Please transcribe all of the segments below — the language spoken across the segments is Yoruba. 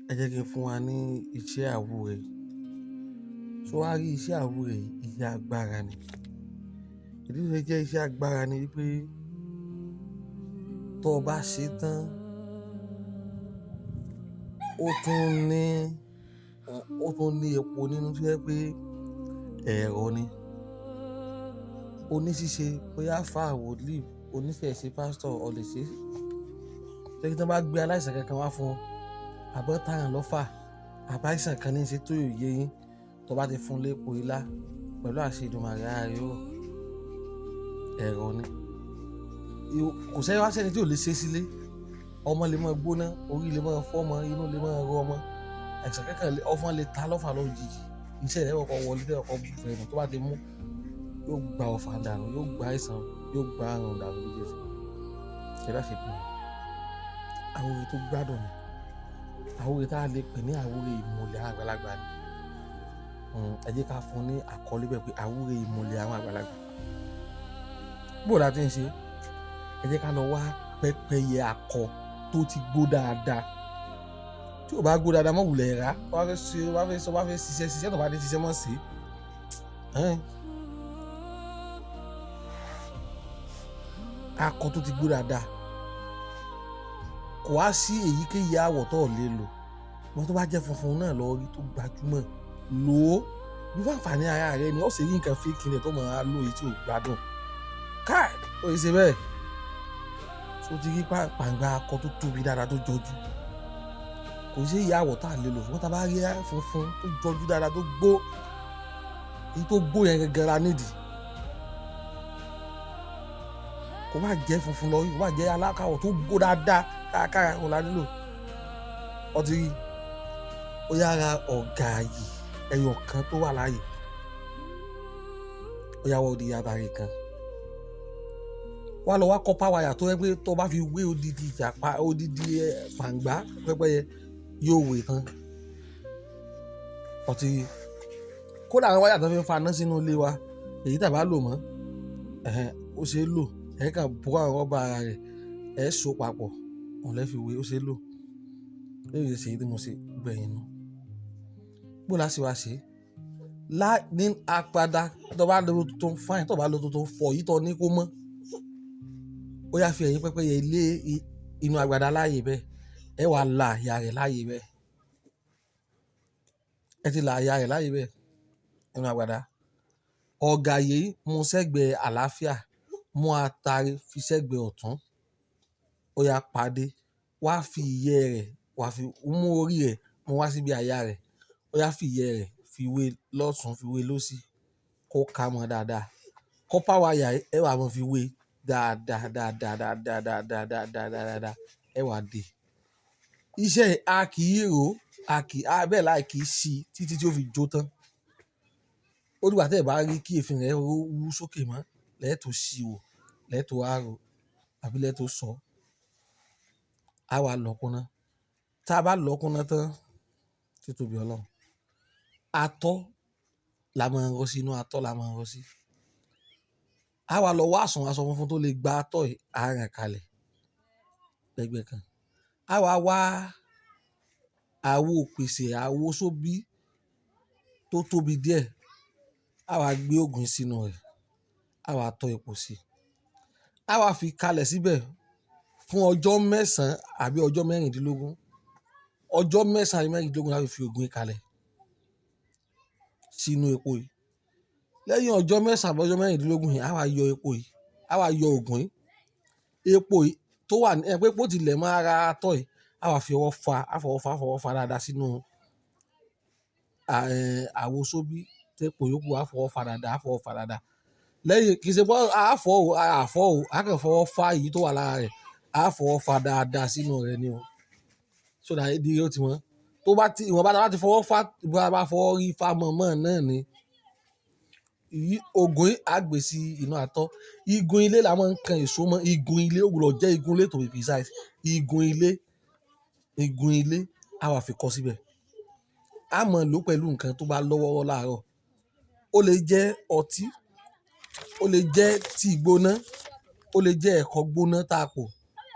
Ẹ jẹ́ kí n fún wa ní iṣẹ́ àwúre. Ṣé wàá rí iṣẹ́ àwúre yìí? Iṣẹ́ agbára ni. Ìdí tó ṣe jẹ́ iṣẹ́ agbára ni wípé tó o bá ṣe tán, ó tún ní, ó tún ní epo nínú tí ó jẹ́ pé ẹ̀rọ ni. Oní ṣíṣe, bóyá àlfáà, wòlíì, oníṣẹ̀ṣe, pásítọ̀, o lè ṣe. Ṣé kí tí wọ́n bá gbé aláìsàn kankan wá fún ọ, àbọ̀ tààràn lọ́fà, àbá àìsàn kan ní í ṣe tó yẹ yín, tó bá ti fún lépo ilá pẹ̀lú àṣẹ Èdùmàrè, ara rẹ̀ yóò rọ̀. Ẹ̀rọ ni. Kò sẹ́ni wá sẹ́ni tí ò lè ṣe sílé. Ọmọ lè máa gbóná, orí lè máa fọ́ ọmọ, inú lè máa ro ọmọ. Àìsàn kankan lè, ọfọn lè ta lọ́fà lójijì. Iṣẹ́ rẹ̀ kọ́kọ́ wọlé, tẹ́ kọ́kọ́ bu fẹ́nu tó bá ti mú, yóò gba ọfà dànù, yóò gba àìsàn, yóò gba àrùn dànù lójú ẹsẹ̀. Ṣé bá ṣe pé àwúre tó gbádùn ni. Àwúre tí a lè pè ní àwúre ìmùlẹ̀ àwọn àgbàlagbà ni. Ẹ jẹ́ ká fún un ní àkọlé bẹ́ẹ̀ pé àwúre ìmùlẹ̀ àwọn àgbàlagbà. Bó la ti ń ṣe? Ẹ jẹ́ ká lọ wá pẹ́pẹ́yẹ akọ tó ti gbó dáadáa. Tí ò bá gbó dáadáa, má wulẹ̀ rà. Tó bá fẹ́ ṣe, tó bá fẹ́ ṣe, tó bá fẹ́ ṣiṣẹ́, ṣiṣẹ́ tó bá ti ṣiṣẹ́ mọ́ ṣe. Ẹ́n. Akọ tó ti gbó dáadáa. Kò wá sí èyíkéyìí àwọ̀ tó lè lò. Ṣùgbọ́n tó bá jẹ́ funfun náà lọ rí tó gbajúmọ̀, lò ó. Bí fún àǹfààní ara rẹ ni ó ṣe rí nǹkan fake rẹ̀ tó máa lò èyí tí ò gbádùn. Káì, ó ṣe bẹ́ẹ̀. Ṣé o ti rí pàǹgbá akọ tó tóbi dáadáa tó jọjú? Kò sí èyí àwọ̀ tá a lè lò. Ṣùgbọ́n tí a bá rí funfun tó jọjú dáadáa tó gbó, èyí tó gbó yẹn gangan la need. Kò bá jẹ́ funfun lọ rí, kò bá jẹ́ aláwọ̀ tó gbó dáadáa kárakára, òun la nílò. Ọ ti rí. Ó yára ọ̀gà ààyè ẹyọ kan tó wà láàyè. Ó yá wọ odidi atare kan. Wá lọ wá copper wire tó jẹ́ pé tó bá fi wé odidi ìjàpá, odidi pàǹgbá pẹ́pẹ́yẹ yóò wé tán. Ọ ti rí. Kódà àwọn wire tó fi ń fa iná sínú ilé wa, èyí tí a bá lò mọ́, ẹ̀hẹn, ó ṣe é lò. Ẹ kàn bó àwọn rọ́bà ara rẹ̀, ẹ so papọ̀, òun lè fi wé, ó ṣe é lò. Léyìí ṣe èyí tí mo ṣe gbẹ̀yìn nu. Bó la ṣe wá ṣe? Lá ní agbada, tó bá lo tuntun fine, tó bá lo tuntun fọ̀ yìí tó ní kó mọ́. Ó yá fi ẹ̀yìn pẹ́pẹ́yẹ lé inú agbada láàyè bẹ́ẹ̀. Ẹ wá la àyà rẹ̀ láàyè bẹ́ẹ̀. Ẹ ti la àyà rẹ̀ láàyè bẹ́ẹ̀ nínú agbada. Ọ̀gà yìí mú sẹ́gbẹ̀ẹ́ àlàáfíà, mú atare fi sẹ́gbẹ̀ẹ́ ọ̀tún. Ó yá pàdé, wá fi ìyẹ́ rẹ̀, wá fi mú orí rẹ̀, mú wá síbi àyà rẹ̀. Ó yá fi ìyẹ́ rẹ̀ fi wé lọ́tùn, fi wé lósì kó ka mọ́ dáadáa. Copper wire yìí ẹ wá máa fi wé dáadáa, dáadáa, dáadáa, dáadáa, dáadáa, dáadáa. Ẹ wá dé. Iṣẹ́ yìí a kì í rò, a kì í, a bẹ́ẹ̀ láì kì í ṣí títí tí ó fi jó tán. Ó dìgbà tí ẹ bá rí kí èéfín rẹ̀ wú sókè mọ́, lẹ́ẹ̀ tó ṣí wò, lẹ́ẹ̀ tó wá rò àbí lẹ́ẹ̀ tó sọ. A wá lọ kúnná. Tí a bá lọ kúnná tán, títóbi Ọlọ́run. Atọ́ la máa ń rọ sí inú atọ́ la máa ń rọ sí. A wá lọ wá aṣọ, aṣọ funfun tó lè gba atọ́ yìí, a rán kalẹ̀ lẹ́gbẹ̀ẹ́ kan. A wá wá àwo pèsè, àwo sóbí tó tóbi díẹ̀. A wá gbé ògùn sínú rẹ̀. A wá tọ́ epo sí i. A wá fi kalẹ̀ síbẹ̀ fún ọjọ́ mẹ́sàn-án àbí ọjọ́ mẹ́rìndínlógún. Ọjọ́ mẹ́sàn-án àbí mẹ́rìndínlógún la fi fi ògùn yìí kalẹ̀ sínú epo yìí. Lẹ́yìn ọjọ́ mẹ́sàn-án àbí ọjọ́ mẹ́rìndínlógún yìí, a wá yọ epo yìí, a wá yọ ògùn yìí. Epo yìí tó wà ní, ẹ pé epo ti lẹ̀ mọ́ ara atọ́ yìí, a wá fi ọwọ́ fa, a fọwọ́ fa, a fọwọ́ fa dáadáa sínú, àwo sóbí tí epo yòókù a fọwọ́ fa dáadáa, a fọwọ́ fa dáadáa. Lẹ́yìn kì í ṣe pé a fọ́ o, a fọ́ o, a kàn fọwọ́ fa èyí tó wà lára rẹ̀, a fọwọ́ fa dáadáa sínú rẹ̀ ni o. So that ìdí rẹ̀ ó ti mọ́. Tó bá ti, ìwọ̀nba tí a bá ti fọwọ́ fa, bí a bá fọwọ́ rí fa mọ́ mọ́ náà ni. Ògùn yìí á gbé sí inú atọ́. Igun ilé la máa ń kan èso mọ́. Igun ilé ó gbọdọ̀ jẹ́ igun ilé to be precise. Igun ilé, igun ilé a wá fi kọ́ síbẹ̀. A máa lò pẹ̀lú nǹkan tó bá lọ́wọ́rọ́ láàárọ̀. Ó lè jẹ́ ọtí, ó lè jẹ́ tíì gbóná, ó lè jẹ́ ẹ̀kọ gbóná táa pò.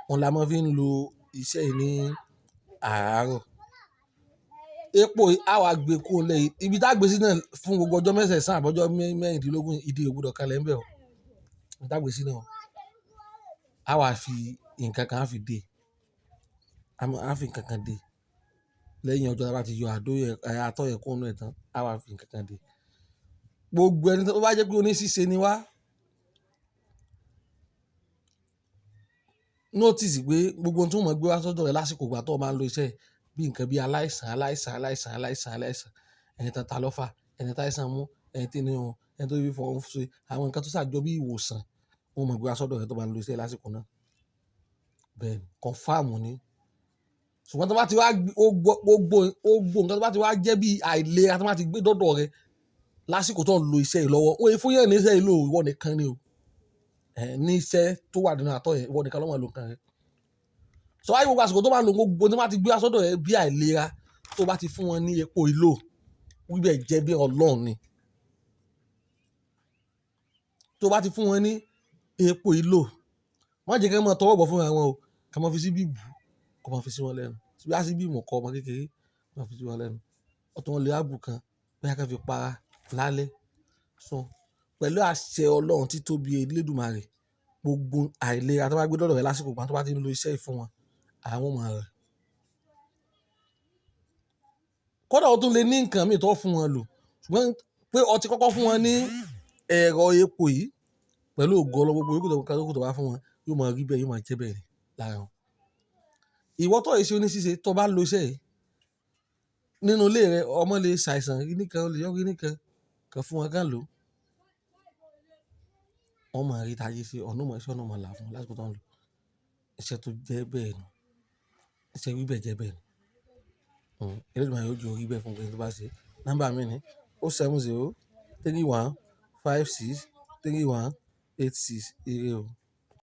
Òun la máa fi ń lo iṣẹ́ yìí ní àárọ̀. Epo yìí á wá gbé kúrò nílẹ̀ yìí. Ibi tá a gbé sí náà fún gbogbo ọjọ́ mẹ́sàn-án àbọ̀jọ́ mẹ́rìndínlógún, ìdí ò gbọdọ̀ kalẹ̀ ńbẹ̀ o. Ibi tá a gbé sí náà, á wá fi nǹkan kan á fi dé. Á fi nǹkan kan dé. Lẹ́yìn ọjọ́ tí a bá ti yọ àdó yẹn, atọ́ yẹn kúrò nínú ẹ̀ tán, á wá fi nǹkan kan dé. Gbogbo ẹni tó bá jẹ́ pé oníṣíṣe ni wá, notice pé gbogbo ohun tí wọ́n máa gbé wá sọ́dọ̀ rẹ lásìkò ìgbà tó máa ń lo iṣẹ́ bí nǹkan bí aláìsàn, aláìsàn, aláìsàn, aláìsàn, aláìsàn, ẹni tán ta lọ́fà, ẹni tí àìsàn mú, ẹni tí inú run, ẹni tó fi fọ́ ń ṣe, àwọn nǹkan tó ṣàjọ bí ìwòsàn, wọ́n máa gbé wá sọ́dọ̀ rẹ tó bá ń lo iṣẹ́ lásìkò náà. Bẹ́ẹ̀ ni, confirm ni. Ṣùgbọ́n tó bá ti wá gbogbo, gbogbo, gbogbo nǹkan tó bá ti wá jẹ́ bí àìlera tó bá ti gbé dọ́dọ̀ rẹ lásìkò tó ń lo iṣẹ́ yìí lọ́wọ́, wọ́n fún yẹn ní iṣẹ́ yìí lò, ìwọ nìkan ni o. Ní iṣẹ́ tó wà nínú atọ́ yẹn, ìwọ nìkan ló máa lo nǹkan rẹ. So wáyé gbogbo àsìkò tó bá ń lo gbogbo tó bá ti gbé wá sọ́dọ̀ rẹ bí àìlera tó bá ti fún wọn ní epo ìlò, wíbẹ̀ jẹ́ bí Ọlọ́run ni. Tó bá ti fún wọn ní epo ìlò, má jẹ́ kí wọ́n máa tọwọ́ bọ̀ fúnra wọn o. Ká máa fi síbí bù, kó máa fi sí wọn lẹ́nu. Bí a síbí mọ̀kọ́ ọmọ kékeré, máa fi sí wọn lẹ́nu. Ọ̀tún wọn lè á bù kan, bóyá ká fi para lálẹ́. So pẹ̀lú àṣẹ Ọlọ́run tí tóbi Elédùmarè, gbogbo àìlera tó bá gbé dọ́dọ̀ rẹ lásìkò ìgbà tó bá ti ń lo iṣẹ́ yìí fún wọn, àwọn máa rẹ̀. Kódà ó tún lè ní nǹkan mìíràn tó fún wọn lò. Ṣùgbọ́n pé ọ ti kọ́kọ́ fún wọn ní ẹ̀rọ epo yìí pẹ̀lú ògo Ọlọ́run, gbogbo yòókù tó bá fún wọn, yóò máa rí bẹ́ẹ̀, yóò máa jẹ́ bẹ́ẹ̀ lára wọn. Ìwọ tó ìṣe oníṣíṣe tó bá lo iṣẹ́ yìí nínú ilé rẹ, ọmọ lè ṣàìsàn kíní kan, ó lè yọ kíní kan, kan fún wọn kán lò. Wọ́n máa rí táyé ṣe, ọ̀nà mọ̀ iṣẹ́ ọ̀nà mọ̀ là fún wọn lásìkò tó ń lò. Iṣẹ́ tó jẹ́ bẹ́ẹ̀ ni. Iṣẹ́ wí bẹ́ẹ̀ jẹ́ bẹ́ẹ̀ ni. Elédùmarè yóò jẹ́ orí bẹ́ẹ̀ fún gbogbo ẹni tó bá ṣe. Nọ́mbà mi ni 070 31 56 31 86. Ire o.